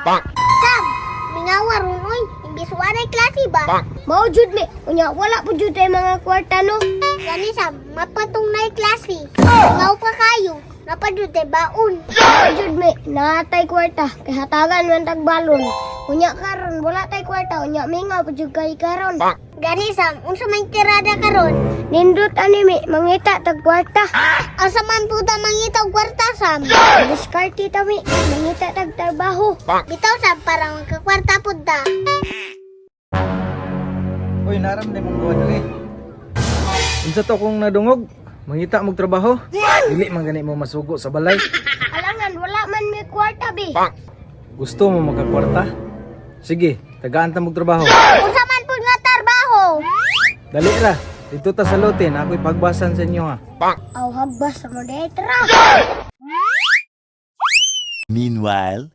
Sam, mingawa ron oy. Imbis walay klase ba? Mao jud mi. Unya wala po jud tay mga kwarta no. Gani Sam, mapatong na klase. Mingaw pa kayo. Napadud tay baon. Mao jud mi, naatay kwarta kay hatagan man tag balon. Unya karon wala tay kwarta, unya mingaw po jud kay karon. Gani Sam, unsa may tirada karon? Nindot ani mi, mangita tag kwarta. Asa man po ta mangita og kwarta, Sam? Diskarte ta mi, mangita tag trabaho. Bitaw Sam, para magkakwarta pud ta. Uy, naram na mong gawa diri. Unsa to kung nadungog? Mangita mog trabaho? Dili man gani mo masugo sa balay. Alangan wala man mi kwarta bi. Gusto mo magkakwarta? Sige, tagaan ta mog trabaho. Unsa man pud nga trabaho? Dali ra. Dito ta sa lote na ako'y pagbasan sa inyo ha. Aw hagbas mo day tra. Meanwhile,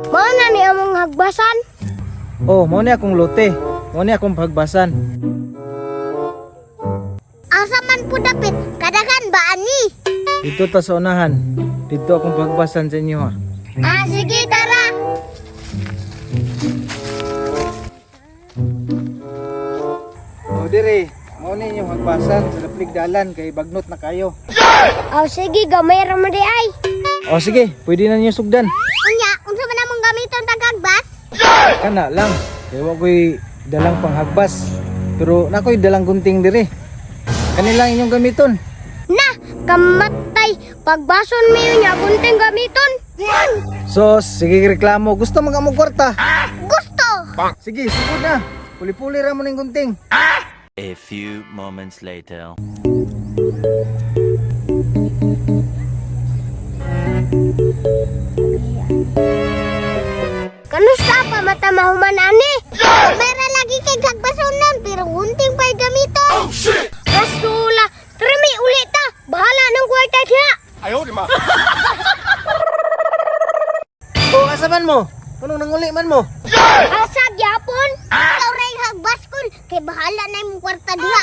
Mao na ni among hagbasan. Oh, mao ni akong lote. Mao ni akong pagbasan. Asa man pud dapit? Kadagan ba ani? Dito ta sa unahan. Dito akong pagbasan sa inyo ha. Ah, sige, tara. Oh, dire. Mao ni inyong hagbasan sa laplig dalan kay bagnot na kayo. Aw sige gamay ra mo di ay. Oh, sige, pwede na niyo sugdan. Unya, unsa man among gamiton tagagbas? Kana lang. Kay wa ko'y dalang panghagbas. Pero nako'y dalang gunting dire. Kanila inyong gamiton. Na, kamatay. Pagbason mi unya gunting gamiton. Sos, sige reklamo. Gusto mo mo kwarta? Gusto. Sige, sugod na. Puli-puli ra mo ning gunting. A few moments later. Kanusa pa mata mahuman ani? Kamera lagi kay gagbason nun, pero gunting pa'y gamiton. Rasula, tara mi ulit ta. Bahala ng kwarta diha. Oh, asa man mo? Kanong nanguli man mo? Asa gyapon? Ikaw ray hagbas kul, kay bahala na imong kwarta diha.